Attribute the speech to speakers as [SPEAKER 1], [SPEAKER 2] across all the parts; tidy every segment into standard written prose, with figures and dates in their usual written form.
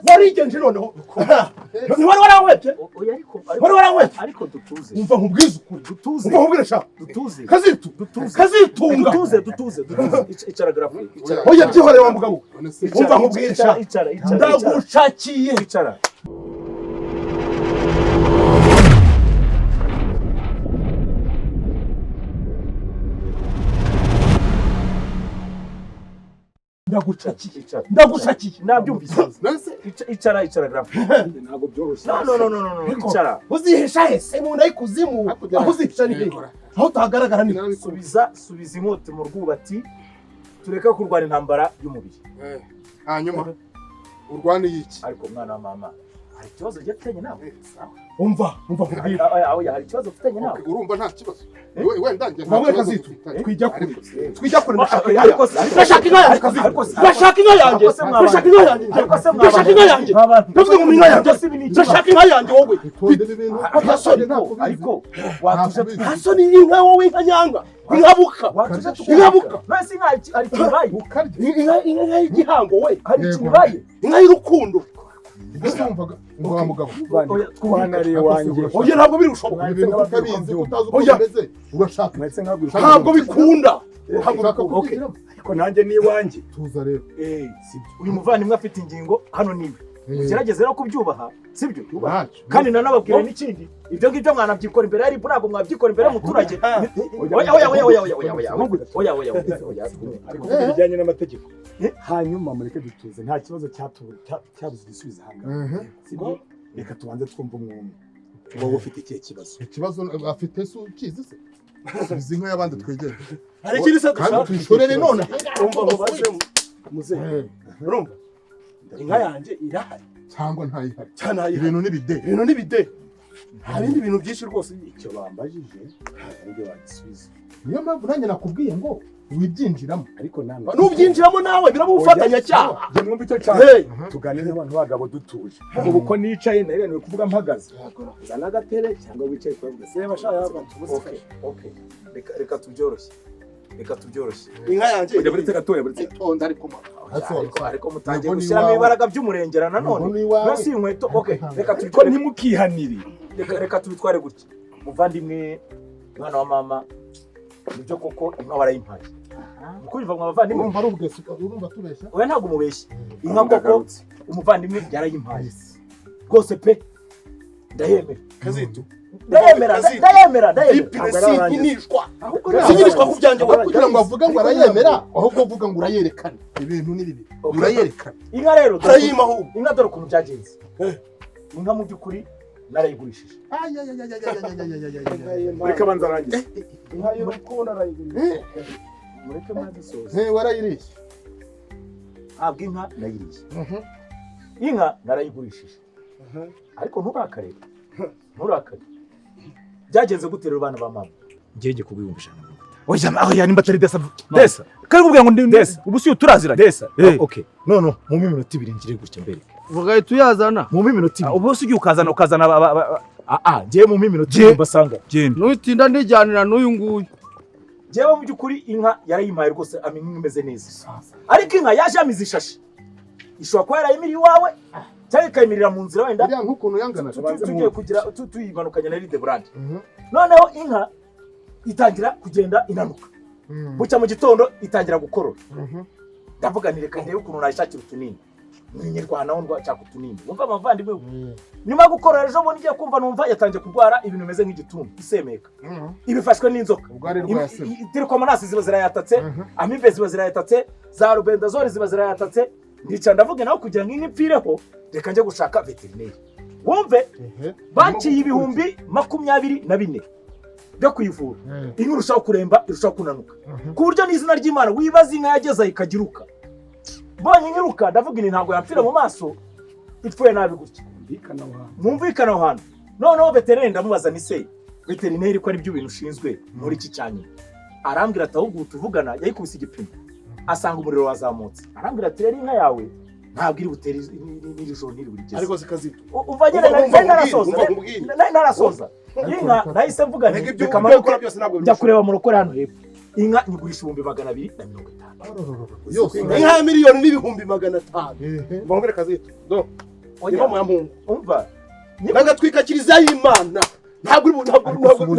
[SPEAKER 1] Warigenje noneho. Ntiwari warankwebye?
[SPEAKER 2] Oya, ariko
[SPEAKER 1] Wari warankwebye?
[SPEAKER 2] Ariko dutuze.
[SPEAKER 1] Umva nkubwize ukuri.
[SPEAKER 2] Dutuze.
[SPEAKER 1] Umva nkubwire sha.
[SPEAKER 2] Dutuze.
[SPEAKER 1] Kazitu.
[SPEAKER 2] Dutuze.
[SPEAKER 1] Kazitunga.
[SPEAKER 2] Dutuze, dutuze, dutuze. Icara garafu, icara.
[SPEAKER 1] Oya, byihorere wa mugabo.
[SPEAKER 3] None se
[SPEAKER 1] Umva nkubwire sha.
[SPEAKER 2] Icara, icara, icara, icara.
[SPEAKER 1] Ndagucakiye.
[SPEAKER 2] Icara.
[SPEAKER 1] Ndagucakiye.
[SPEAKER 2] Icara.
[SPEAKER 1] Ndagucakiye.
[SPEAKER 2] Nabyumvise.
[SPEAKER 3] None se
[SPEAKER 2] Icara, icara garafu.
[SPEAKER 4] Ntabwo byoroshye.
[SPEAKER 2] No, no, no, no, no, no, icara.
[SPEAKER 1] Uzihisha hese mu nda y'ikuzimu?
[SPEAKER 3] Hakurya.
[SPEAKER 1] Aho uzihisha ni hehe? Aho utahagaragara ni he?
[SPEAKER 2] Subiza, subiza inkota mu rwubati, tureke kurwana intambara y'umubiri.
[SPEAKER 3] Hanyuma urwane y'iki?
[SPEAKER 2] Ariko mwana wa mama, hari ikibazo ugiye mfitanye nawe?
[SPEAKER 3] Sawa.
[SPEAKER 1] Umva, umva nkubwire.
[SPEAKER 2] Oya, hari ikibazo mfitanye nawe?
[SPEAKER 3] Okay, urumva nta kibazo. Wenda njye nta
[SPEAKER 1] Mabwe
[SPEAKER 3] kibazo
[SPEAKER 1] Kazitu,
[SPEAKER 3] dufitanye.
[SPEAKER 1] twijya kure.
[SPEAKER 3] Ariko se-
[SPEAKER 1] Twijya kure, ndashaka inka
[SPEAKER 2] Ariko
[SPEAKER 1] yanjye.
[SPEAKER 2] se-
[SPEAKER 1] Ndashaka inka yanjye, Kazitu.
[SPEAKER 2] Ariko se-
[SPEAKER 1] Ndashaka inka yanjye.
[SPEAKER 2] Ariko se mwabana.
[SPEAKER 1] Ndashaka inka yanjye.
[SPEAKER 2] Ariko se mwabana.
[SPEAKER 1] Ndashaka inka yanjye.
[SPEAKER 2] Mwabana.
[SPEAKER 1] Ndavuga ngo inka yanjye.
[SPEAKER 2] Ariko se ibi ni ikibazo.
[SPEAKER 1] Ndashaka inka yanjye wowe.
[SPEAKER 3] Itonde ibi bintu.
[SPEAKER 1] Nta soni.
[SPEAKER 3] Ntabwo ubizi.
[SPEAKER 2] Ariko watuje.
[SPEAKER 3] Ntabwo ubizi.
[SPEAKER 1] Nta soni, inka wowe, inka nyanga. Inka buka.
[SPEAKER 2] Watuje.
[SPEAKER 1] Inka buka.
[SPEAKER 2] None se inka hari ikintu ibaye?
[SPEAKER 3] Ukarya.
[SPEAKER 1] Inka, inka y'igihango we.
[SPEAKER 2] Hari
[SPEAKER 3] Yego.
[SPEAKER 2] ikintu ibaye?
[SPEAKER 1] Inka y'urukundo.
[SPEAKER 3] Mbese wumvaga ngo wa mugabo.
[SPEAKER 2] Oya,
[SPEAKER 4] Twanariye wanjye.
[SPEAKER 1] Oya, ntabwo biri bushoboke.
[SPEAKER 3] Ibi bintu utabizi, utazi uko
[SPEAKER 1] Oya.
[SPEAKER 3] bimeze, urashaka
[SPEAKER 4] Mwese nkagura.
[SPEAKER 1] Ntabwo bikunda. Ntabwo
[SPEAKER 3] ushaka
[SPEAKER 1] bikunda.
[SPEAKER 3] kubyinjiramo.
[SPEAKER 4] Ariko nanjye ni iwanjye.
[SPEAKER 3] Tuza rero.
[SPEAKER 2] Uyu muvandimwe afite ingingo hano niwe. Ugerageze rero kubyubaha, sibyo?
[SPEAKER 3] Ntacyo.
[SPEAKER 2] Kandi nanababwira n'ikindi, ibyo ngibyo mwanabyikora imbere ya RIB, ntabwo mwabyikora imbere y'umuturage. Oya, oya, oya, oya, oya, oya, oya, oya, oya, oya, oya.
[SPEAKER 4] Ariko kuko bijyanye n'amategeko.
[SPEAKER 2] Eh?
[SPEAKER 4] Hanyuma mureke dutuze, nta kibazo cyabuze igisubizo aha ngaha. Sibyo? Reka tubanze twumve umwumwe. Wowe ufite ikihe kibazo?
[SPEAKER 3] Ikibazo afite se ukizi se? Subiza inka y'abandi twegere.
[SPEAKER 1] Hari ikindi se
[SPEAKER 3] Kandi
[SPEAKER 1] dushaka?
[SPEAKER 3] tuyishorere none.
[SPEAKER 1] Umva mubaze muzehe. Urumva? Inka yanjye irahari.
[SPEAKER 3] Cyangwa ntayihari.
[SPEAKER 1] Cyane ayihari.
[SPEAKER 3] Ibintu n'ibide.
[SPEAKER 1] Ibintu n'ibide. Hari ibindi bintu byinshi rwose.
[SPEAKER 4] Icyo bambajije ntabwo aribyo bagisubiza.
[SPEAKER 3] Niyo mpamvu nanjye nakubwiye ngo wibyinjiramo.
[SPEAKER 4] Ariko namwe
[SPEAKER 1] Nubyinjiramo nawe biraba ubufatanyacyaha.
[SPEAKER 4] Njye mwumva icyo nshaka.
[SPEAKER 1] Hey!
[SPEAKER 4] Tuganire n'abantu b'abagabo dutuje. Ubu ko nicaye nariraniwe kuvuga mpagaze. Zana agatebe cyangwa wicaye turavuga. Seba sha yaba.
[SPEAKER 2] Okay, okay. Reka, reka tubyoroshye. Reka tubyoroshye.
[SPEAKER 1] Inka yanjye.
[SPEAKER 4] Oya, buretse gatoya, buretse.
[SPEAKER 3] Itonde ariko ma.
[SPEAKER 2] Ariko mutangiye
[SPEAKER 3] Yego, ni
[SPEAKER 2] gushyiramo
[SPEAKER 3] iwawe.
[SPEAKER 2] ibaraga by'umurengera nanone.
[SPEAKER 3] Yego, ni iwawe.
[SPEAKER 2] Mbese iyi nkweto, okay, reka
[SPEAKER 4] Ariko
[SPEAKER 2] tubikore.
[SPEAKER 4] ntimukihanire.
[SPEAKER 2] Reka tubitware gutya. Muvandimwe, mwana wa mama, nibyo koko inka warayimpaye. Mukumva mwa bavandimwe?
[SPEAKER 3] Urumva ari ubwese, urumva tubeshya?
[SPEAKER 2] Oya, ntabwo umubeshya. Inka koko umuvandimwe yarayimpaye. Rwose pe. Ndayemera.
[SPEAKER 1] Kazitu.
[SPEAKER 2] Ndayemera,
[SPEAKER 1] Kazitu.
[SPEAKER 2] ndayemera, ndayemera.
[SPEAKER 1] Dipine sinkinishwa.
[SPEAKER 3] Ahubwo
[SPEAKER 1] Sinkinishwa ku byanjye
[SPEAKER 3] aho
[SPEAKER 1] wowe.
[SPEAKER 3] kugira ngo avuge ngo arayemera, ahubwo uvuga ngo urayerekana. Ibintu ni bibi.
[SPEAKER 2] Okay.
[SPEAKER 3] Urayerekana.
[SPEAKER 2] Inka rero,
[SPEAKER 1] Arayima ahubwo.
[SPEAKER 2] Inka dore ukuntu byagenze. Inka mu by'ukuri narayigurishije.
[SPEAKER 4] Reka banza arangize.
[SPEAKER 1] Inka y'urukundo arayigurisha.
[SPEAKER 2] Mureke maze soza.
[SPEAKER 3] Warayiriye.
[SPEAKER 2] Ntabwo inka nayiriye. Inka narayigurishije. Ariko nturakare. Nturakare. Byagenze gute rero bana ba mama? Ngiye kuguha 150,000.
[SPEAKER 5] Oya, oya, nimba atari desa.
[SPEAKER 2] Desa.
[SPEAKER 5] Kari kubwira ngo ndi
[SPEAKER 2] Desa.
[SPEAKER 5] Ubu si turaziranye.
[SPEAKER 2] Desa.
[SPEAKER 5] Eh.
[SPEAKER 2] Okay. No, no, mu minota 2 ngire gutya mbereke.
[SPEAKER 6] Ugahita uyazana.
[SPEAKER 2] Mu minota 2.
[SPEAKER 5] Ubu si ugiye ukazana
[SPEAKER 2] Ah ah, ngiye mu minota 2 mbasanga.
[SPEAKER 5] Genda.
[SPEAKER 6] Nutinda ndijyanira n'uyu nguyu.
[SPEAKER 2] Njyewe mu by'ukuri inka yarayimpaye rwose, amenya inka imeze neza. Ariko inka yaje yamize ishashi. Ishobora kuba yarayimirira iwawe cyangwa ikayimirira mu nzira wenda.
[SPEAKER 3] Iriya nk'ukuntu yanganaga.
[SPEAKER 2] Tugiye kugira tuyimanukanye na Ride Brand. Noneho inka itangira kugenda inanuka. Bucya mu gitondo itangira gukorora. Ndavuga nti reka ndebe ukuntu nayishakira utunini. Nyirwanaho ndashaka utunini. Wumva abavandimwe we. Nyuma yo gukorora ejo bundi ngiye kumva numva yatangiye kurwara ibintu bimeze nk'igituntu, isemeka. Ibifashwe n'inzoka.
[SPEAKER 3] Ubwo ari rwasema.
[SPEAKER 2] Tirikomonasi ziba zirayatatse, amibe ziba zirayatatse, za rubendazole ziba zirayatatse. Ndicara ndavuga nawe kugira ngo inka ipfireho, reka njye gushaka veterineri. Wumve, banciye 24,000 byo kuyivura. Inka irushaho kuremba, irushaho kunanuka. Ku buryo n'izina ry'Imana wibaza inka yageze aho ikagiruka. Mbonye inka iruka, ndavuga ini ntabwo yapfira mu maso, ipfuye nabi gutya. Mwumvikane aho hantu. Noneho veterineri ndamubaza ni se, veterineri ko ari byo bintu ushinzwe muri iki cyanya. Arambwira ati ahubwo ubu tuvugana yayikubise igipimo. Asanga umuriro wazamutse. Arambwira ati rero inka yawe ntabwo iri butere n'iri joro ntiri burigeze.
[SPEAKER 1] Ariko se Kazitu.
[SPEAKER 2] Umva nyine
[SPEAKER 1] Umva,
[SPEAKER 2] nari
[SPEAKER 1] umva,
[SPEAKER 2] narasoza.
[SPEAKER 1] umva, nkubwire.
[SPEAKER 2] Nari narasoza. Inka nahise mvuga nti
[SPEAKER 1] Reka ibyo
[SPEAKER 2] reka
[SPEAKER 1] ibyo
[SPEAKER 2] manuke
[SPEAKER 1] ukora byose ntabwo
[SPEAKER 2] njya kureba mu rukore hano hepfo. Inka nyigurisha 250,000.
[SPEAKER 3] Yose.
[SPEAKER 1] Inka ya 1,500,000. Umva nkubwire Kazitu. Do. Niba mu ya Mungu.
[SPEAKER 2] Umva.
[SPEAKER 1] Nagatwika kiliziya y'Imana. Ntabwo ntabwo ntabwo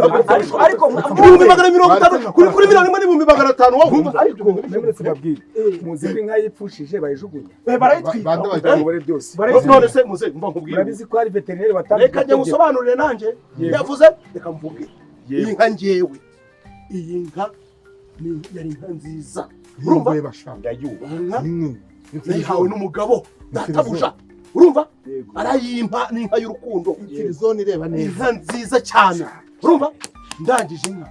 [SPEAKER 2] Ariko
[SPEAKER 1] 250,000 kuri 1,500,000 wowe.
[SPEAKER 4] Ariko muretse babwire, muzi ko inka yipfushije bayijugunya?
[SPEAKER 2] Barayitwika.
[SPEAKER 4] Mubare byose.
[SPEAKER 1] None se muze mva nkubwire.
[SPEAKER 4] Murabizi ko hari veterineri watanze.
[SPEAKER 1] Reka njye ngusobanurire nanjye. Yavuze reka mvuge. Iyi nka njyewe. Iyi nka ni yari inka nziza. Urumva?
[SPEAKER 4] Ndayuba.
[SPEAKER 1] Nayihawe n'umugabo databuja. Urumva? Arayimpa ni inka y'urukundo.
[SPEAKER 3] Imfirizone ireba neza.
[SPEAKER 1] Inka nziza cyane. Urumva? Ndangije inka.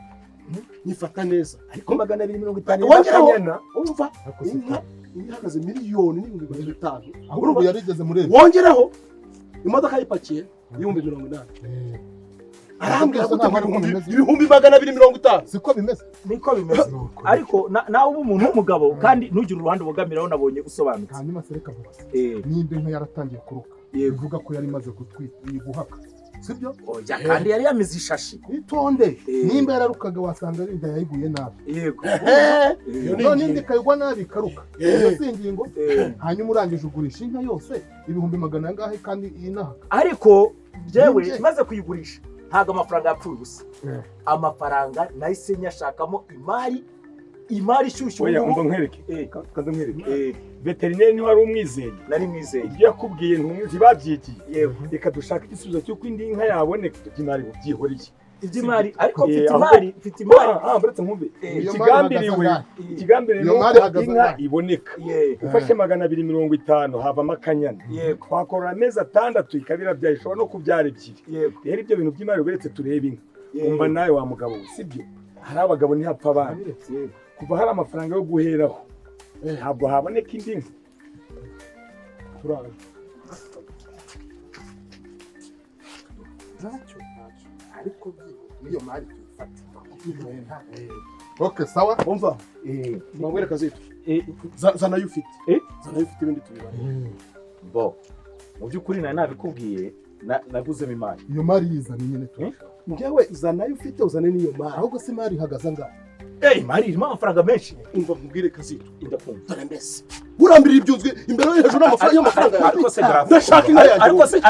[SPEAKER 1] Nyifata neza.
[SPEAKER 4] Ariko 250
[SPEAKER 1] wongeraho. Urumva? Inka ihagaze 1,500,000.
[SPEAKER 3] Ahubwo yarigeze muri
[SPEAKER 1] wongeraho imodoka yipakiye 80,000. Arambwira ko 250,000.
[SPEAKER 3] Siko bimeze.
[SPEAKER 2] Niko bimeze. Ariko nawe uba umuntu w'umugabo kandi ntugire uruhande ubogamiraho, nabonye usobanutse.
[SPEAKER 3] Hanyuma se reka nkubaze. Nimba inka yaratangiye kuruka, bivuga ko yari imaze gutwita guhaka. Sibyo?
[SPEAKER 2] Oya, kandi yari yamize ishashi.
[SPEAKER 3] Itonde. Nimba yararukaga wasanga ari inda yayiguye nabi.
[SPEAKER 2] Yego.
[SPEAKER 3] None indi ikayigwa nabi ikaruka. Iyo si ingingo. Hanyuma urangije ugurisha inka yose 200,000 angahe kandi inahaka.
[SPEAKER 2] Ariko jewe maze kuyigurisha ntabwo amafaranga yapfuye ubusa. Amafaranga nahise nyashakamo imari ishyushye.
[SPEAKER 4] Oya, umva nkwereke. Kaza nkwereke. Veterineri ni wari umwizeye.
[SPEAKER 2] Nari mwizeye.
[SPEAKER 4] Ibyo yakubwiye ntibabyigiye.
[SPEAKER 2] Yego.
[SPEAKER 4] Reka dushake igisubizo cy'uko indi nka yaboneka iby'imari byihoreye.
[SPEAKER 2] Iby'imari ariko mfite imari.
[SPEAKER 4] Buretse nkumve. Ikigambiriwe nuko inka iboneka. Ufashe 250 havamo akanyana. Twakorora amezi 6 ikabira byaye ishobora no kubyara 2. Rero ibyo bintu by'imari uretse turebe inka. Umva nawe wa mugabo sibyo? Hari abagabo ntihapfa abana. Kuva hari amafaranga yo guheraho ntabwo haboneka indi nka.
[SPEAKER 3] Turaje. Ntacyo ariko niyo mari tuyifata. Okay, sawa.
[SPEAKER 1] Umva. Mwangwereka zito. Zana yo ufite. Zana yo ufite ibindi tubibara.
[SPEAKER 2] Bo. Mu by'ukuri nari nabikubwiye naguzemo imari.
[SPEAKER 3] Iyo mari yizana nyine turashaka.
[SPEAKER 1] Njyewe zana yo ufite uzane niyo mari.
[SPEAKER 3] Ahubwo se imari ihagaze angahe?
[SPEAKER 2] Imari irimo amafaranga menshi.
[SPEAKER 1] Umva nkubwire Kazito.
[SPEAKER 2] Ndakumva.
[SPEAKER 1] Dore mbese. Urambirira ibyunzwe imbere yo hejuru n'amafaranga y'amafaranga.
[SPEAKER 2] Ariko se grave.
[SPEAKER 1] Ndashaka inka yanjye.
[SPEAKER 2] Ariko se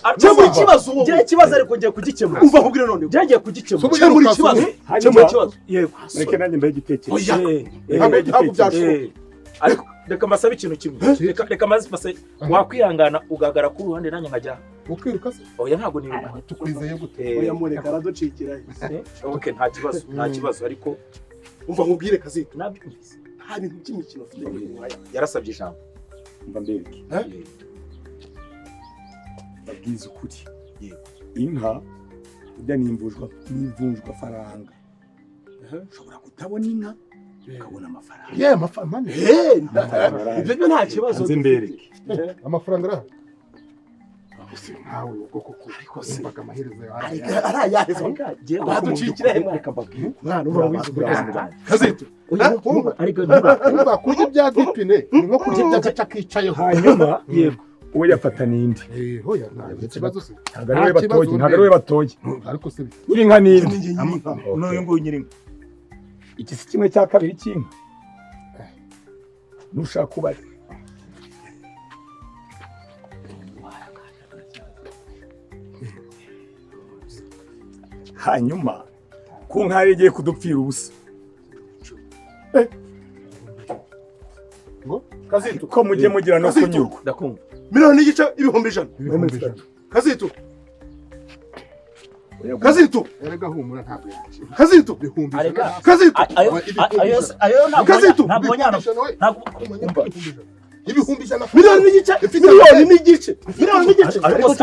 [SPEAKER 1] Ariko ikibazo wowe.
[SPEAKER 2] Ngiye ikibazo ariko ngiye kugikemura.
[SPEAKER 1] Umva nkubwire none.
[SPEAKER 2] Ngiye kugikemura.
[SPEAKER 1] Kemura ikibazo. Kemura ikibazo.
[SPEAKER 2] Yego.
[SPEAKER 4] Reka nanjye mbahe igitekerezo.
[SPEAKER 3] Ntabwo byashoboka.
[SPEAKER 2] Ariko reka mbasabe ikintu kimwe. Reka maze wakwihangana ugagara ku ruhande nanjye nkajya.
[SPEAKER 3] Ukiruka se?
[SPEAKER 2] Oya ntabwo niruka.
[SPEAKER 3] Tukwizeye gute?
[SPEAKER 1] Oya mureka araducikira.
[SPEAKER 2] Okay, nta kibazo, nta kibazo ariko
[SPEAKER 1] umva nkubwire Kazito.
[SPEAKER 2] Nabyumvise.
[SPEAKER 1] Nta bintu by'imikino ufite.
[SPEAKER 2] Yarasabye ijambo.
[SPEAKER 4] Umva mbereke. Babwiza ukuri. Yego. Inka burya n'imvunjwa faranga. Ushobora kutabona inka ukabona amafaranga.
[SPEAKER 3] Ye amafaranga.
[SPEAKER 1] Ibyo byo nta kibazo.
[SPEAKER 4] Nze mbereke.
[SPEAKER 3] Amafaranga arahari. Ntawe ubwo koko ariko simbaga amaherezo yawe
[SPEAKER 1] arayaheza baducikira he
[SPEAKER 2] reka mbabwire
[SPEAKER 1] mwana urabizura Kazito
[SPEAKER 2] ariko
[SPEAKER 3] ntuba kurya ibya dipine ni nko kurya iby'agace akicayeho.
[SPEAKER 4] Hanyuma
[SPEAKER 2] yego
[SPEAKER 4] uwo yafata nindi.
[SPEAKER 3] Hoya nta kibazo se.
[SPEAKER 4] Ntabwo ari we batoye, ntabwo ari we batoye.
[SPEAKER 3] Ariko se
[SPEAKER 4] nyiri inka nindi.
[SPEAKER 2] N'uyu nguyu nyiri inka.
[SPEAKER 4] Iki si kimwe cya kabiri cy'inka. Nushaka ubare. Hanyuma ku nka igiye kudupfira ubusa.
[SPEAKER 3] Ngo
[SPEAKER 1] Kazito
[SPEAKER 4] ko mujye mugira no kunyurwa.
[SPEAKER 2] Ndakumva.
[SPEAKER 1] 1,500,000 1,000,000. Kazito. Kazito.
[SPEAKER 3] Erega humura ntabwo yaje.
[SPEAKER 1] Kazito.
[SPEAKER 2] 100,000.
[SPEAKER 1] Kazito.
[SPEAKER 2] Ayo ntabwo
[SPEAKER 1] Kazito.
[SPEAKER 2] ntabwo ntabwo
[SPEAKER 3] 100,000.
[SPEAKER 1] 1,500,000. 1,500,000. 1,500,000.
[SPEAKER 2] Ariko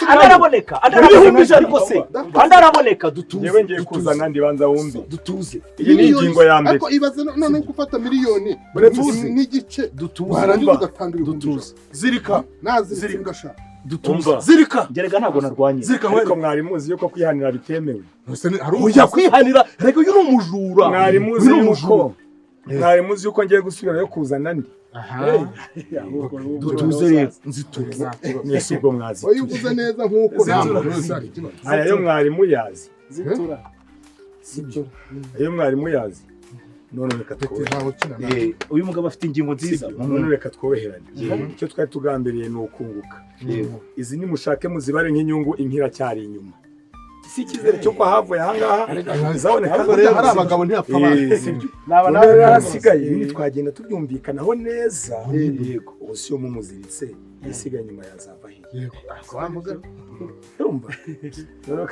[SPEAKER 2] anaraboneka ariko se anaraboneka dutuze.
[SPEAKER 4] Yewe ngiye kuzana ndi banza wumve.
[SPEAKER 2] Dutuze.
[SPEAKER 4] Iyi ni ingingo ya mbere.
[SPEAKER 3] Ariko ibaze none gufata 1,500,000 dutuze. Warangiza ugatanga 100,000.
[SPEAKER 1] Zirika.
[SPEAKER 3] Nazirika sha.
[SPEAKER 2] Dutuze.
[SPEAKER 1] Zirika.
[SPEAKER 2] Gerega ntabwo narwanye.
[SPEAKER 1] Zirika
[SPEAKER 4] ariko mwari muzi yuko kwihanira bitemewe.
[SPEAKER 1] Oya kwihanira reka uyu ni umujura.
[SPEAKER 4] Mwari muzi yuko mwari muzi yuko ngiye gusubira yo kuzana ndi.
[SPEAKER 3] Aha.
[SPEAKER 2] Dutuze rero.
[SPEAKER 3] Nzituze.
[SPEAKER 4] Mwese ubwo mwazi.
[SPEAKER 3] Oya uvuze neza nkuko nta.
[SPEAKER 4] Aya yo mwari muyazi.
[SPEAKER 1] Zitura.
[SPEAKER 4] Sibyo, ayo mwarimu yazi. None reka
[SPEAKER 3] tworoherane.
[SPEAKER 2] Uyu mugabo afite ingingo nziza.
[SPEAKER 4] None reka tworoherane. Icyo twari tugambiriye ni ukunguka. Izi nimushake muzibare nk'inyungu, inka iracyari inyuma. Si icyizere cyo kwa havuye ahangaha izaboneka.
[SPEAKER 3] Hari abagabo ntiyapfa abana.
[SPEAKER 4] Sibyo, none hasigaye ibindi twagenda tubyumvikanaho neza. Yego, ubu si yo mumuziritse, isigaye inyuma yazava he?
[SPEAKER 3] Yego,
[SPEAKER 4] urumva noneho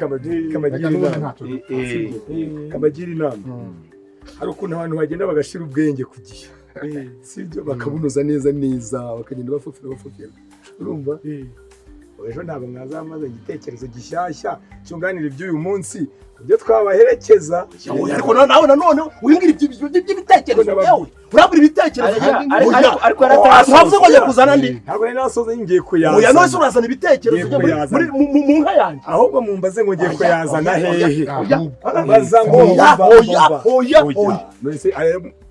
[SPEAKER 4] kabagira inama. Hari ukuntu abantu bagenda bagashira ubwenge ku gihe, sibyo, bakabunoza neza neza, bakagenda bafofera bafofera. Urumva ejo ntabwo mwazamaze igitekerezo gishyashya cyunganira iby'uyu munsi ibyo twabaherekeza.
[SPEAKER 1] Ariko nawe nanone wimbwira iby'ibitekerezo yewe, urabura ibitekerezo.
[SPEAKER 2] Ariko
[SPEAKER 1] yaratanze ngo agiye kuzana andi.
[SPEAKER 4] Ntabwo nari nasoze, ngiye kuyazana.
[SPEAKER 1] Oya, none se urazana ibitekerezo mu nka yanjye?
[SPEAKER 4] Ahubwo mumbaze ngo ngiye kuyazana hehe? Baza ngo
[SPEAKER 1] oya oya oya.
[SPEAKER 4] None se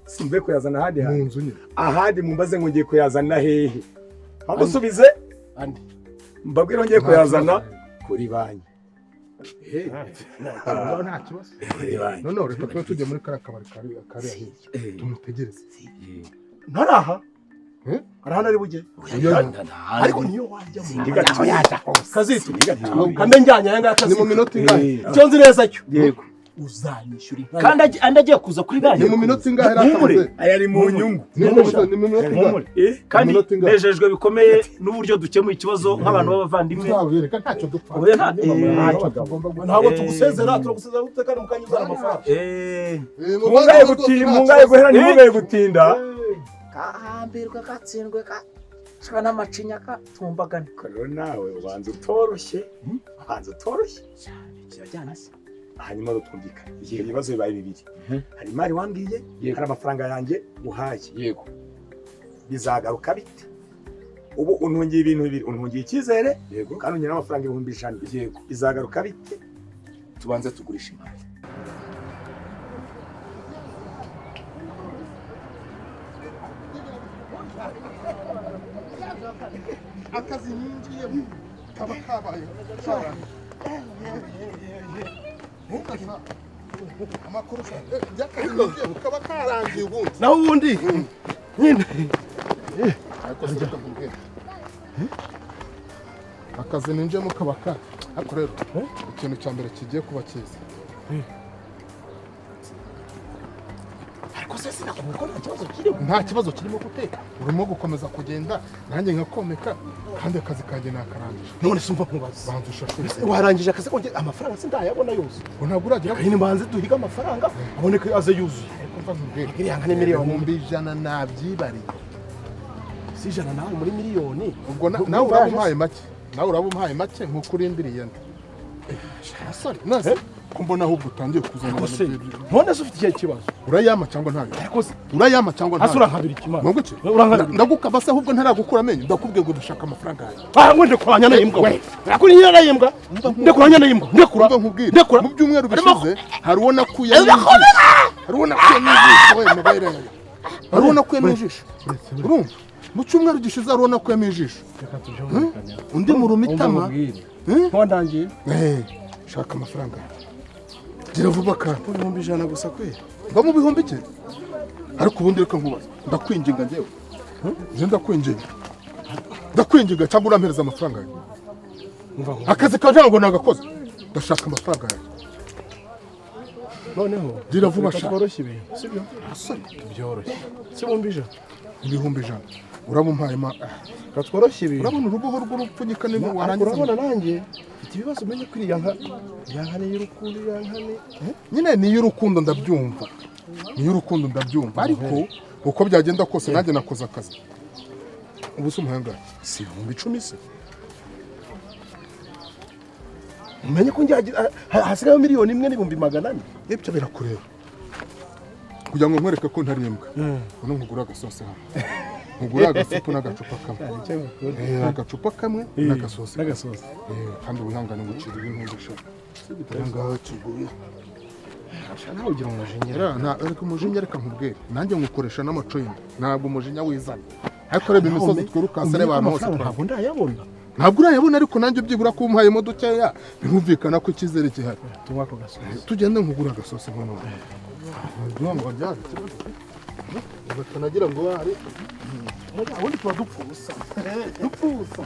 [SPEAKER 4] simvuye kuyazana ahandi hantu? Ahandi mumbaze ngo ngiye kuyazana hehe? Bagusubize mbabwira ngiye kuyazana kuri banki.
[SPEAKER 3] Nta kibazo. Noneho reka tube tujya muri kariya kabari kari hirya tumutegereze.
[SPEAKER 1] Ntaraha arahana ari bujye, ariko niyo wajya mu kazitu kambe njyanye aya ngaya.
[SPEAKER 3] Ni mu minota ingahe?
[SPEAKER 1] Icyo nzi neza cyo, yego, uzanyishyura inka.
[SPEAKER 2] Kandi andi agiye kuza kuri banki.
[SPEAKER 3] Ni mu minota ingahe? Ratamuze
[SPEAKER 4] aya ari mu nyungu.
[SPEAKER 3] Ni mu minota ingahe?
[SPEAKER 2] Kandi nejejwe bikomeye n'uburyo dukemuye ikibazo nk'abantu b'abavandimwe.
[SPEAKER 3] Ntacyo dupfa.
[SPEAKER 1] Ntabwo tugusezera, turagusezera utekane mu kanya uzana amafaranga.
[SPEAKER 4] Mungaye guhera ntimugaye gutinda.
[SPEAKER 2] Kahambirwe katsindwe kacwa n'amacinya katumbagana.
[SPEAKER 4] Rero nawe ubanza utoroshye, ubanza utoroshye.
[SPEAKER 2] Kirajyana se.
[SPEAKER 4] Hanyuma twumvikane. Ibibazo bibaye bibiri. Hari imari wambwiye, hari amafaranga yanjye uhaye.
[SPEAKER 2] Yego.
[SPEAKER 4] Bizagaruka bite? Ubu untungiye ibintu bibiri, untungiye icyizere, kandi ungira n'amafaranga 100,000.
[SPEAKER 2] Yego.
[SPEAKER 4] Bizagaruka bite?
[SPEAKER 2] Tubanze tugurisha imari.
[SPEAKER 3] Akazi ninjiyemo kaba kabaye amakuru kaba karangiye ubundi.
[SPEAKER 1] Naho ubundi nyine
[SPEAKER 3] akazi ninjiyemo kaba ka ariko rero ikintu cya mbere kigiye kuba cyiza.
[SPEAKER 1] Ariko se sinakubwira ko nta kibazo kirimo?
[SPEAKER 3] Nta kibazo kirimo guteka, urimo gukomeza kugenda nanjye nkakomeka, kandi akazi kanjye nakarangije.
[SPEAKER 1] None se umva nkubaze,
[SPEAKER 3] banza ushashure.
[SPEAKER 1] Warangije akazi konge amafaranga sindayabona yose?
[SPEAKER 3] Ngo ntabwo uragira
[SPEAKER 1] nyine, mbanze duhiga amafaranga aboneke aze yuzuye.
[SPEAKER 3] Ariko mva nkubwire,
[SPEAKER 1] iriya nka ni miliyoni
[SPEAKER 3] 100,000 nabyibariye.
[SPEAKER 1] Si 100 nawe muri miliyoni.
[SPEAKER 3] Ubwo nawe uraba umpaye make, nawe uraba umpaye make nkuko urindiriye nde. Asore nase kumbona ahubwo utangiye kuzana
[SPEAKER 1] ibintu. None se ufite ikihe kibazo?
[SPEAKER 3] Urayama cyangwa ntayo? Urayama cyangwa ntayo?
[SPEAKER 1] Asura nkabiri kimana.
[SPEAKER 3] Ngo iki? Ndagukaba se ahubwo ntaragukura amenyo, ndakubwiye ngo dushaka amafaranga yawe.
[SPEAKER 1] Ah, ngo ndekuranya nayimbwa. We. Kuri nyina nayimbwa. Ndekuranya nayimbwa. Ndekura.
[SPEAKER 3] Nkubwire.
[SPEAKER 1] Ndekura.
[SPEAKER 3] Mu byumweru bishize hari uwo nakuye. Hari uwo nakuye n'ijisho we mobile yawe. Hari uwo nakuye n'ijisho. Urumva? Mu cyumweru gishize hari uwo nakuyemo ijisho. Undi mu rumitama.
[SPEAKER 1] Nkondangiye.
[SPEAKER 3] Shaka amafaranga. Gira vuba kandi.
[SPEAKER 1] 100,000 gusa kwe.
[SPEAKER 3] Mba mu bihumbi iki? Ariko ubundi reka nkubaze. Ndakwinginga njyewe. Nje ndakwinginga. Ndakwinginga cyangwa urampereza amafaranga yawe. Akazi kaje ngo nagakoze. Ndashaka amafaranga yawe.
[SPEAKER 1] Noneho
[SPEAKER 3] gira vuba shaka.
[SPEAKER 1] Tworoshye ibintu, sibyo?
[SPEAKER 3] Asore
[SPEAKER 1] byoroshye. Si 100,000.
[SPEAKER 3] 100,000. Urabumpaye ma.
[SPEAKER 1] Tworoshye ibintu.
[SPEAKER 3] Urabona uruboho rw'urupfunyika niba warangiza.
[SPEAKER 1] Urabona nanjye mfite ibibazo umenye ko iriya nka ni y'urukundo, iriya nka ni
[SPEAKER 3] nyine ni y'urukundo ndabyumva. Ni y'urukundo ndabyumva, ariko uko byagenda kose nanjye nakoze akazi. Ubu se umuhanga
[SPEAKER 1] si 10,000 se? Umenye ko njye hasigaye 1,400,000.
[SPEAKER 3] Ibyo birakureba. Kugira ngo nkwereke ko ntari imbwa. Uno nkugura agasosi hano. Nkugura agasupu n'agacupa kamwe. Agacupa kamwe n'agasosi.
[SPEAKER 4] N'agasosi.
[SPEAKER 3] Kandi wihangane ngucirire intungisha. Ngaho kiguye.
[SPEAKER 1] Nawe ugira umujinya.
[SPEAKER 3] Nta umujinya reka nkubwire. Nanjye nkukoresha n'amaco y'inda. Ntabwo umujinya wizana. Ariko reba imisozi twirukase reba ahantu hose
[SPEAKER 1] ntabwo ndayabona.
[SPEAKER 3] Ntabwo urayabona, ariko nanjye byibura ko umuhayemo dukeya birumvikana ko icyizere gihari.
[SPEAKER 4] Tunywa ako gasosi.
[SPEAKER 3] Tugende nkugura agasosi nkono. Ngo byari ikibazo batanagira ngo hari
[SPEAKER 1] ubundi tuba dupfa ubusa, dupfa ubusa.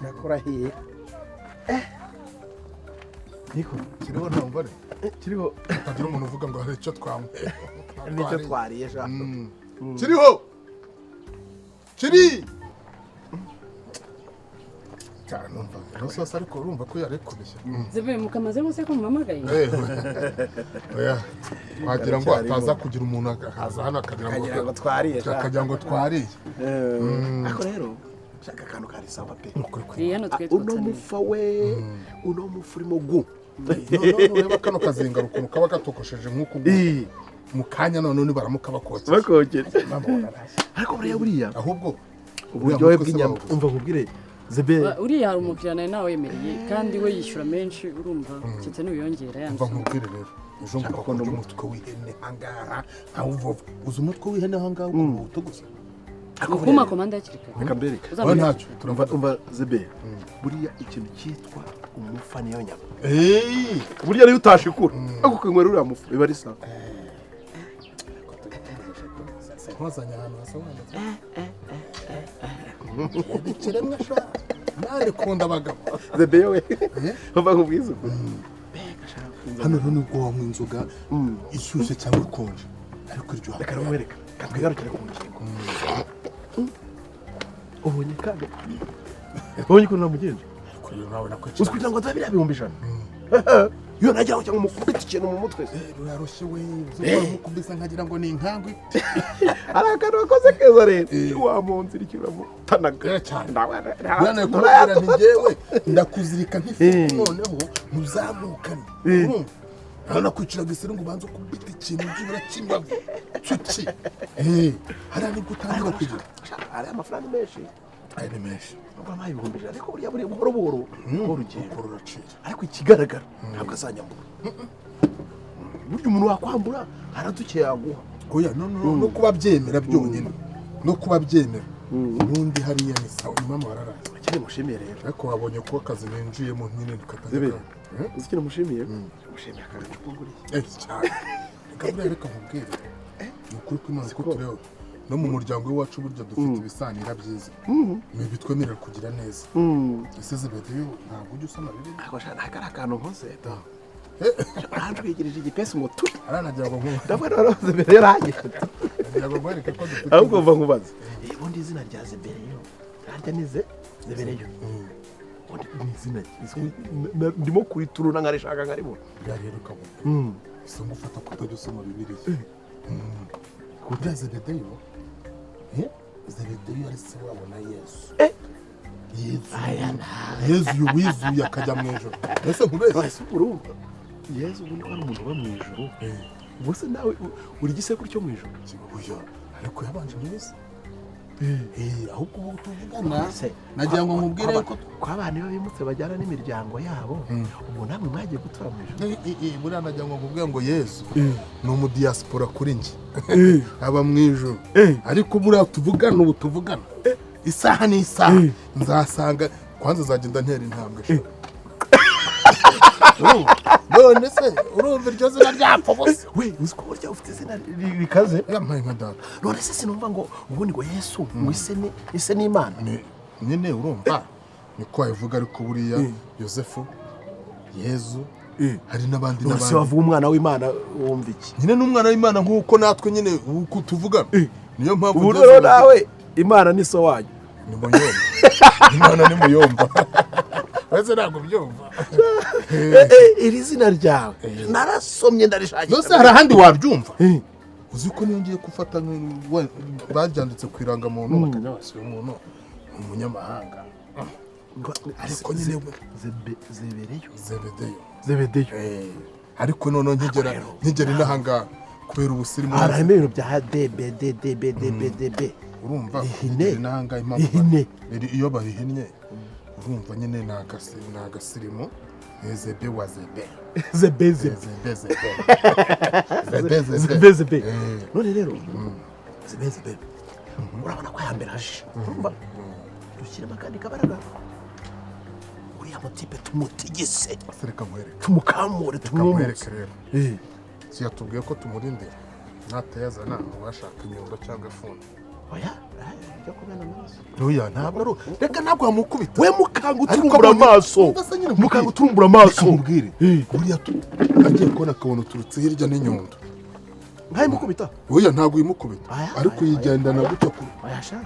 [SPEAKER 1] Nakurahiye.
[SPEAKER 3] Niko kiriho ntabwo ari
[SPEAKER 4] kiriho.
[SPEAKER 3] Hatagira umuntu uvuga ngo hari icyo twanyweye.
[SPEAKER 1] Nicyo twariye sha.
[SPEAKER 3] Kiriho kiri cyane numva rososi, ariko urumva ko yarekubeshye.
[SPEAKER 7] Zebe mukamazemo se ko mumamagaye?
[SPEAKER 3] Oya, wagira ngo ataza kugira umuntu akaza hano akagira
[SPEAKER 1] ngo twariye sha.
[SPEAKER 3] Akagira ngo twariye.
[SPEAKER 1] Ariko rero shaka akantu kari sawa pe.
[SPEAKER 7] Uno
[SPEAKER 1] mufa we, uno mufa urimo gu.
[SPEAKER 3] None kano kazinga ukuntu kaba katokosheje nk'uku mu kanya, none baramuka bakokera.
[SPEAKER 6] Bakokera. Ariko buriya buriya
[SPEAKER 3] ahubwo
[SPEAKER 6] uburyohe bw'inyama, umva nkubwire Zebe,
[SPEAKER 7] uriya hari umukiriya nawe nawemereye kandi we yishyura menshi, urumva cyetse n'uyongera yanze.
[SPEAKER 3] Umva nkubwire rero, ejo ngo bakunda umutwe w'ihene ahangaha nkawuvova. Uzi umutwe w'ihene ahangaha ukuntu uwutogosa?
[SPEAKER 7] Kuma komanda hakiri kare.
[SPEAKER 6] Reka mbereke.
[SPEAKER 3] Ntacyo.
[SPEAKER 1] Umva Zebe, buriya ikintu cyitwa umufa niyo nyama.
[SPEAKER 6] Burya niyo utashikura ariko ukinywera uriya mufu biba ari sawa.
[SPEAKER 3] Ntwazanye ahantu hasobanutse. Ikiremwa sha nari kunda abagabo.
[SPEAKER 6] Zebe we, umva nkubwize ukuri.
[SPEAKER 3] Hano rero nibwo wanywa inzoga ishyushye cyangwa ikonje, ariko iryoha.
[SPEAKER 1] Reka rumwereka katwigarukire ku ngingo.
[SPEAKER 6] Ubonye kaga, ubonye ukuntu namugenje?
[SPEAKER 3] Ariko rero nawe nakwicara.
[SPEAKER 1] Uzi kugira ngo aduhe biriya 100,000? Iyo najyaho cyangwa umukubita ikintu mu mutwe se.
[SPEAKER 3] Rurarushye we, uzakora nkagira ngo ni inkangwe.
[SPEAKER 6] Hari akantu wakoze keza rero, wamunzira ikiramutanaga
[SPEAKER 3] cyane. Bwana kubwira nti njyewe ndakuzirika nk'ifu, noneho ntuzamukane. Urabona kwiciraga isiri ngo ubanze ukubita ikintu byibura cy'imbavu cuki. Hariya nibwo utangira kugira.
[SPEAKER 1] Hari amafaranga menshi.
[SPEAKER 3] Aya ni menshi.
[SPEAKER 1] Nubwo ampaye 100,000, ariko buriya buri buhoro buhoro urugendo
[SPEAKER 3] ruracira.
[SPEAKER 1] Ariko ikigaragara ntabwo azanyambura. Burya umuntu wakwambura haraduke yaguha.
[SPEAKER 3] Oya, no no no kuba byemera byonyine. No kuba byemera. Ubundi hariya ni sawa, mama wararaye.
[SPEAKER 1] Akiri mushimiye rero.
[SPEAKER 3] Ariko wabonye ko akazi ninjiyemo nyine
[SPEAKER 6] Zebe,
[SPEAKER 3] katajya.
[SPEAKER 6] uzi ikintu mushimiye? Mushimiye akazi nguriye.
[SPEAKER 3] Cyane. Reka buriya reka nkubwire. Ni ukuri kw'Imana ko tureba. No mu muryango w'iwacu burya dufite ibisanira byiza. Bitwemerera kugira neza. Ese Zebedeyo ntabwo ujya usoma Bibiliya?
[SPEAKER 1] Ariko sha ntabwo ari akantu nkoze da. Aranjwigirije igipesi ngo tu.
[SPEAKER 3] Aranagira ngo nkuba.
[SPEAKER 1] Ndabona rero Zebedeyo arangije.
[SPEAKER 3] Ndagira ngo nkwereke ko dufite.
[SPEAKER 6] Ahubwo mva nkubaze.
[SPEAKER 1] Ubundi izina rya Zebedeyo harya ni Zebedeyo. Ubundi ni izina ndimo kurituruna nkarishaka nkaribona.
[SPEAKER 3] Buriya rero ukabona. Ese ngufata ko utajya usoma Bibiliya. Buriya Zebedeyo, Zebedeyo yari se wabo na Yesu. Yesu wizuye akajya mu ijuru. Ese nkubeshye?
[SPEAKER 1] Urumva Yesu ubundi ko ari umuntu uba mu ijuru. Ubwo se nawe uri igisekuru cyo mu ijuru?
[SPEAKER 3] Oya, ariko yabanje mu isi. Ahubwo ubu tuvugana nagira ngo nkubwire ko
[SPEAKER 1] ko abantu iyo bimutse bajyana n'imiryango yabo, ubwo namwe mwagiye gutura mu ijuru.
[SPEAKER 3] Buriya nagira ngo nkubwire ngo Yesu ni umudiaspora kuri njye. Aba mu ijuru. Ariko buriya tuvugana ubu tuvugana isaha n'isaha nzasanga kwanza nzagenda ntera intambwe. None se urumva iryo zina ryapfa busa?
[SPEAKER 1] We uzi ko burya ufite izina rikaze?
[SPEAKER 3] Yampaye nka data.
[SPEAKER 1] None se sinumva ngo ubundi ngo Yesu ngo ise ni Imana.
[SPEAKER 3] Nyine urumva niko wabivuga, ariko buriya Yosefu, Yezu, hari n'abandi
[SPEAKER 1] n'abandi. None se wavuga umwana w'Imana wumva iki?
[SPEAKER 3] Nyine n'umwana w'Imana nk'uko natwe nyine uko tuvugana. Niyo mpamvu
[SPEAKER 6] ubu rero nawe Imana ni so wanyu.
[SPEAKER 3] Ni muyomba. Imana ni muyomba. Wese ntabwo byumva.
[SPEAKER 1] Iri zina ryawe narasomye ndarishakisha.
[SPEAKER 3] Nose hari ahandi wabyumva? Uzi ko niyo ngiye gufata baryanditse ku irangamuntu bakajya basuye umuntu ni umunyamahanga. Ariko nyine
[SPEAKER 1] Zebedeyo.
[SPEAKER 3] Zebedeyo.
[SPEAKER 1] Zebedeyo.
[SPEAKER 3] Ariko noneho nkigera inahangaha kubera ubusirimu.
[SPEAKER 1] Harimo ibintu bya d b d d b d b d b.
[SPEAKER 3] Urumva?
[SPEAKER 1] Ihine.
[SPEAKER 3] Nkigera inahangaha, impamvu
[SPEAKER 1] Ihine.
[SPEAKER 3] Iyo bayihinnye, urumva nyine ni agasirimu, zebe wa zebe.
[SPEAKER 1] Zebe zebe.
[SPEAKER 3] Zebe zebe zebe zebe.
[SPEAKER 1] Zebe zebe.
[SPEAKER 3] Eh.
[SPEAKER 1] None rero zebe zebe, urabona ko ayambere aje, urumva dushyiremo akandi kabaraga, uriya mutipe tumutigise.
[SPEAKER 3] Ese reka nkwereke.
[SPEAKER 1] Tumukamure.
[SPEAKER 3] Reka
[SPEAKER 1] Tumwumutse.
[SPEAKER 3] nkwereke rero. Si yatubwiye ko tumurindira, natayazana uwashaka inyundo cyangwa ifuni?
[SPEAKER 1] Oya, ibyo kumena amaraso.
[SPEAKER 3] Oya, ntabwo ari, reka, ntabwo wamukubita.
[SPEAKER 1] We mukanga
[SPEAKER 3] Ariko
[SPEAKER 1] uturumbura amaso.
[SPEAKER 3] Umva se nyine.
[SPEAKER 1] Mukanga uturumbura amaso.
[SPEAKER 3] Reka nkubwire, buriya agiye kubona akabona uturutse hirya n'inyundo.
[SPEAKER 1] Nkaye mukubita?
[SPEAKER 3] Oya, ntabwo uyimukubita.
[SPEAKER 1] Aya,
[SPEAKER 3] ariko
[SPEAKER 1] aya,
[SPEAKER 3] uyigendana gutya ku
[SPEAKER 1] Oya sha.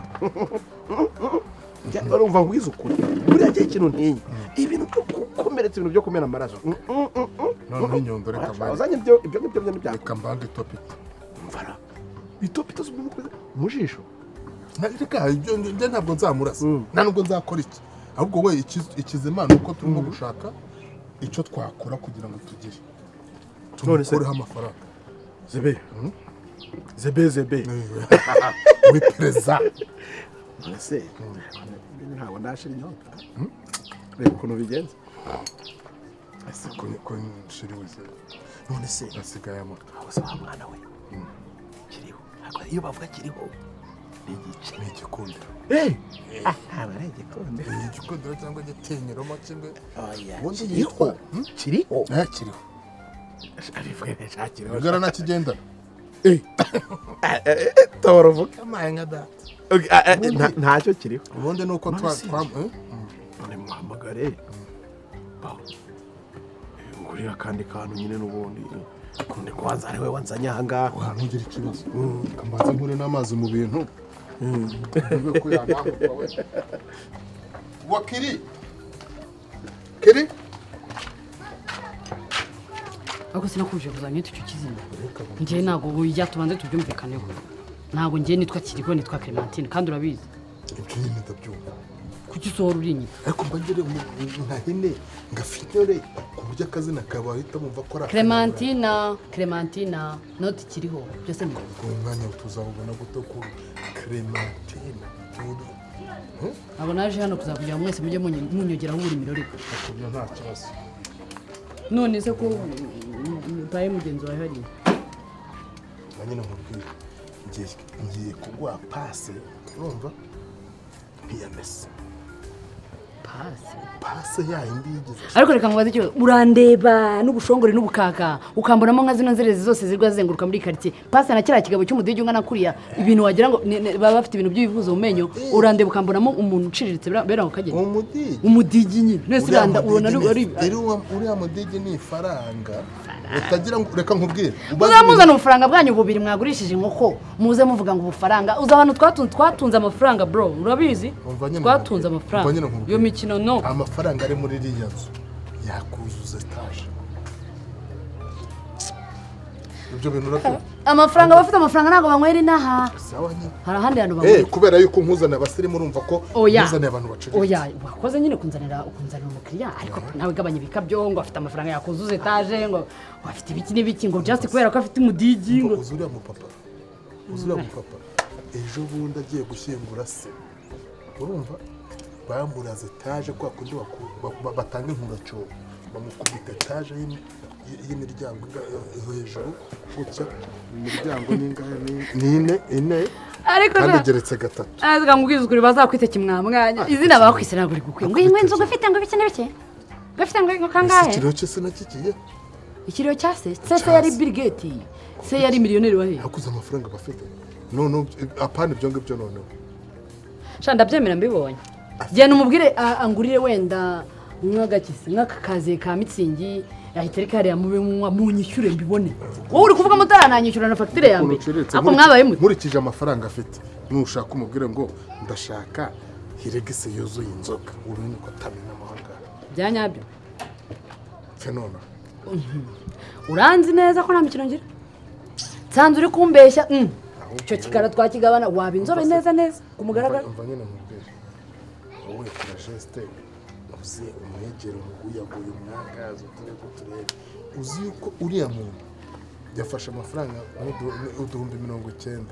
[SPEAKER 1] Njya urumva ngwiza ukuri, buriya ngiye ikintu ntinya, ibintu byo gukomeretsa, ibintu byo kumena amaraso.
[SPEAKER 3] Noneho inyundo, reka
[SPEAKER 1] Oya sha,
[SPEAKER 3] mbange.
[SPEAKER 1] Uzanye ibyo ngibyo byo ntibyakorwa.
[SPEAKER 3] Reka mbange itopito.
[SPEAKER 1] Mvara itopito z'umukubita mu jisho.
[SPEAKER 3] Reka, ibyo njye ntabwo nzamurasa, nta nubwo nzakora iki, ahubwo we ikizima ni uko turimo gushaka icyo twakora kugira ngo tugire
[SPEAKER 1] None se-
[SPEAKER 3] tumukureho amafaranga.
[SPEAKER 1] Zebe zebe zebe.
[SPEAKER 3] Muri perezida.
[SPEAKER 1] None se ntabwo ndashira inyota? Reba ukuntu bigenze.
[SPEAKER 3] Ese ko nshiriwe se?
[SPEAKER 1] None se
[SPEAKER 3] Asigaye amata.
[SPEAKER 1] Aho se wa mwana we kiriho? Ariko iyo bavuga kiriho ni igice.
[SPEAKER 3] Ni igikundiro.
[SPEAKER 1] Eh, ntabwo ari igikundiro.
[SPEAKER 3] Ni igikundiro cyangwa igitinyiro mo kimwe.
[SPEAKER 1] Oya.
[SPEAKER 3] Ubundi
[SPEAKER 1] Kiriho.
[SPEAKER 3] yitwa
[SPEAKER 1] Kiriho.
[SPEAKER 3] Eh, kiriho.
[SPEAKER 1] Abivuge neza, kiriho.
[SPEAKER 3] Bigara ntakigendana.
[SPEAKER 1] Tora uvuge.
[SPEAKER 3] Amaye nka data.
[SPEAKER 1] Ntacyo kiriho.
[SPEAKER 3] Ubundi ni uko twa twa eh?
[SPEAKER 1] None muhamagare ngurira akandi kantu nyine, n'ubundi kundi kubanza ari we wanzanye aha ngaha.
[SPEAKER 3] Wa, ntugire ikibazo, kambanze nkure n'amazi mu bintu Mvuge ko yanambuka we. Wa kiri kiri.
[SPEAKER 7] Ariko sinakubije kuzamenya icyo kizina. Njyewe ntabwo ujya, tubanze tubyumvikaneho, ntabwo njyewe nitwa Kirigo, nitwa Clementine, kandi urabizi.
[SPEAKER 3] Ibyo nyine ndabyumva.
[SPEAKER 7] Kuki usohora urinyita?
[SPEAKER 3] Ariko mba ngere nkahine ngafinyore ku buryo akazina kawe bahita bumva ko ari
[SPEAKER 7] Clementina, Clementina, not Kiriho, byose ni
[SPEAKER 3] Ubwo mwanya tuzawubona gute ku Clementine?
[SPEAKER 7] Ntabwo naje hano kuzakugira ngo mwese mujye munyogeraho uburimiro, ariko
[SPEAKER 3] Ibyo nta kibazo.
[SPEAKER 7] None se ko utaye mugenzi wawe hariya?
[SPEAKER 3] Na nyine nkubwire, ngiye kuguha pase, urumva, ntiyamese.
[SPEAKER 7] Pase?
[SPEAKER 3] Pase yayindi yigeze.
[SPEAKER 7] Ariko reka nkubaze ikibazo: urandeba n'ubushongore n'ubukaka, ukambonamo nka zino nzerezi zose zirwa zizenguruka muri karitsiye, pase na kiriya kigabo cy'umudigi ungana kuriya, ibintu wagira ngo baba bafite ibintu by'ibivuzo mu menyo, urandeba ukambonamo umuntu uciriritse bera ngo kagenda?
[SPEAKER 3] Umudigi.
[SPEAKER 7] Umudigi nyine, nese
[SPEAKER 3] Uriya
[SPEAKER 7] uranda ubona
[SPEAKER 3] mudigi
[SPEAKER 7] ari
[SPEAKER 3] uriya mudigi ni ifaranga utagira ngo, reka nkubwire.
[SPEAKER 7] Muzamuzana ubufaranga bwanyu bubiri mwagurishije inkoko, muze muvuga ngo ubufaranga. Uzi abantu twatunze amafaranga, bro, urabizi?
[SPEAKER 3] Umva nyine
[SPEAKER 7] Twatunze
[SPEAKER 3] nkubwire.
[SPEAKER 7] amafaranga.
[SPEAKER 3] Umva nyine nkubwire.
[SPEAKER 7] Iyo mikino no.
[SPEAKER 3] Amafaranga ari muri iriya nzu yakuzuza etaje, ibyo bintu urabyumva?
[SPEAKER 7] Amafaranga, abafite amafaranga ntabwo banywera inaha.
[SPEAKER 3] Sawa nyine.
[SPEAKER 7] Hari ahandi hantu
[SPEAKER 3] Eh,
[SPEAKER 7] banywera.
[SPEAKER 3] kubera yuko nkuzaniye abasirimu, urumva ko
[SPEAKER 7] Oya.
[SPEAKER 3] nkuzaniye abantu baciriritse.
[SPEAKER 7] Oya, wakoze nyine kunzanira umukiriya, ariko nawe gabanya ibikabyo ngo afite amafaranga yakuzuza etaje, ngo afite ibiki n'ibiki, ngo just kubera ko afite umudigi ngo
[SPEAKER 3] Uzi uriya mupapa, uzi uriya mupapa ejo bundi agiye gushyingura se, urumva, bamburaza etaje kwa kundi batanga inkuracyobo, bamukubita etaje y'imiryango hejuru gutya, imiryango ni ingahe? Ni ine, ine.
[SPEAKER 7] Ariko
[SPEAKER 3] Kandi igeretse gatatu.
[SPEAKER 7] Azi nkubwiza ukuri, bazakwite kimwamwanya, izina bakwise ntabwo rigukwiye, ngo iyi nzu ufite, ngo ibiki n'ibiki, ngo ifite ngo
[SPEAKER 3] Ese
[SPEAKER 7] kangahe?
[SPEAKER 3] Ikiriyo cye sinakikiye.
[SPEAKER 7] Ikiriyo cya se? Se yari Bill Gates? Se yari miliyoneri wahe?
[SPEAKER 3] Hakuze amafaranga bafite none, apana ibyo ngibyo noneho.
[SPEAKER 7] Sha, ndabyemera mbibonye. Genda umubwire angurire wenda nk'agakisi nk'aka kaziye ka mitsingi, ahita ariko hariya mube munywa, munyishyure mbibone. Wowe uri kuvuga mutarananyishyura na fagitire ya mbere.
[SPEAKER 3] Uciriritse,
[SPEAKER 7] Ariko mwabaye mute?
[SPEAKER 3] Nkurikije amafaranga afite, nushaka umubwire ngo ndashaka hiregisi yuzuye inzoga, umenye ko atamena amahanga.
[SPEAKER 7] Bya nyabyo?
[SPEAKER 3] Pfe nonaha.
[SPEAKER 7] Uranzi neza ko nta mikino ngira, nsanze uri kumbeshya. Icyo kikara twakigabana, waba inzobe neza neza ku mugaragaro.
[SPEAKER 3] Umva nyine nkubwire, wowe kora geste. Uze umwegere, umuguyaguye, umwagaze, uturebe uturebe. Uzi yuko uriya muntu yafashe amafaranga 90,000,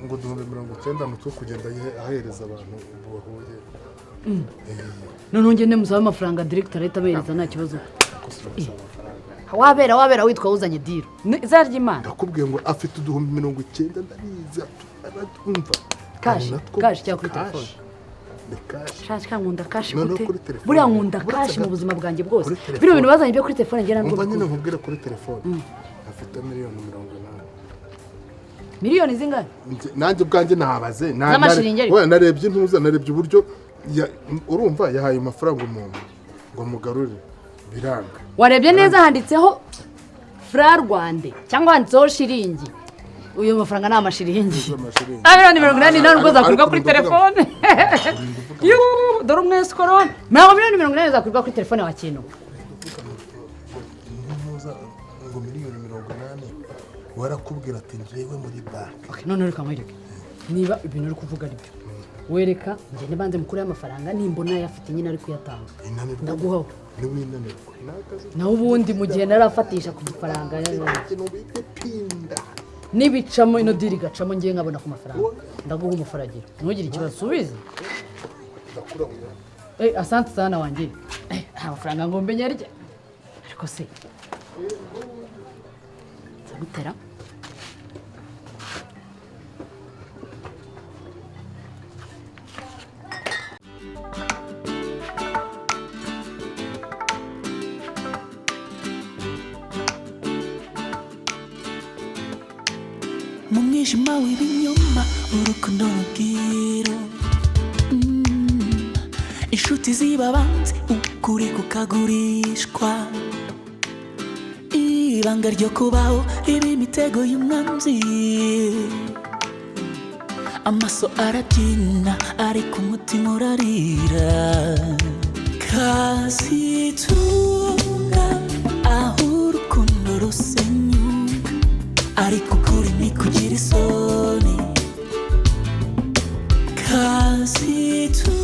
[SPEAKER 3] ngo 90,000 ni utwo kugenda ahereza abantu bahuye.
[SPEAKER 7] Noneho ngende musabe amafaranga director ahita abahereza, nta kibazo. Wabera wabera witwa uzanye deal. Izina ry'Imana.
[SPEAKER 3] Ndakubwiye ngo afite 90,000, ndabizi, aratumva.
[SPEAKER 7] Cash, cash cyangwa kuri telefone?
[SPEAKER 3] Ni cash.
[SPEAKER 7] Cash ka nkunda cash.
[SPEAKER 3] Noneho
[SPEAKER 7] gute?
[SPEAKER 3] kuri telefone.
[SPEAKER 7] Buriya nkunda
[SPEAKER 3] Uretse
[SPEAKER 7] cash mu
[SPEAKER 3] gato.
[SPEAKER 7] buzima bwanjye bwose.
[SPEAKER 3] Kuri telefone.
[SPEAKER 7] Biriya bintu bazanye byo kuri telefone njye ntabwo
[SPEAKER 3] Umva nyine
[SPEAKER 7] mbikunda.
[SPEAKER 3] nkubwire, kuri telefone afite miliyoni 80.
[SPEAKER 7] Miliyoni zingahe?
[SPEAKER 3] Nanjye ubwanjye nabaze
[SPEAKER 7] Z'amashiringi ariko?
[SPEAKER 3] Oya, narebye intuza, narebye uburyo urumva yahaye amafaranga umuntu ngo amugarure, biranga.
[SPEAKER 7] Warebye neza handitseho fra rwande cyangwa handitseho shiringi? Uyu mafaranga ni amashiringi.
[SPEAKER 3] Z'amashiringi.
[SPEAKER 7] 80,000,000 nubwo
[SPEAKER 3] Ariko
[SPEAKER 7] zakwirwa kuri
[SPEAKER 3] ndavuga-
[SPEAKER 7] telefone. Yuuu, dore umwesikorone, 80,000,000 zakwirwa kuri telefone wa kintu.
[SPEAKER 3] Ntuza ngo miliyoni 80, warakubwira ati njyewe muri banki.
[SPEAKER 7] Okay, none reka nkwereke, niba ibintu uri kuvuga ari byo, wereka ngende banze mukuru y'amafaranga, nimbona ayafite nyine ari kuyatanga
[SPEAKER 3] Inanirwa.
[SPEAKER 7] ndaguhaho.
[SPEAKER 3] Niwinanirwa nakazi.
[SPEAKER 7] Naho ubundi mu gihe narafatisha ku gifaranga
[SPEAKER 3] Ikintu bita pinda.
[SPEAKER 7] nibicamo ino deal igacamo, ngiye nkabona ku mafaranga, ndaguha umufaragiro, ntugire ikibazo, subize.
[SPEAKER 3] Ndakurabura.
[SPEAKER 7] Eh, asante sana wanjye. Eh, amafaranga ngo mbenye arya. Ariko se nzagutera.
[SPEAKER 8] Mu mwijima w'ibinyoma, urukundo rubwira inshuti zibabanze, ukuri kukagurishwa, ibanga ryo kubaho riba imitego y'umwanzi. Amaso arabyina ariko umutima urarira. Kazitunga, aho urukundo rusenyuka, ariko ukuri ntikugira isoni. Kazitunga.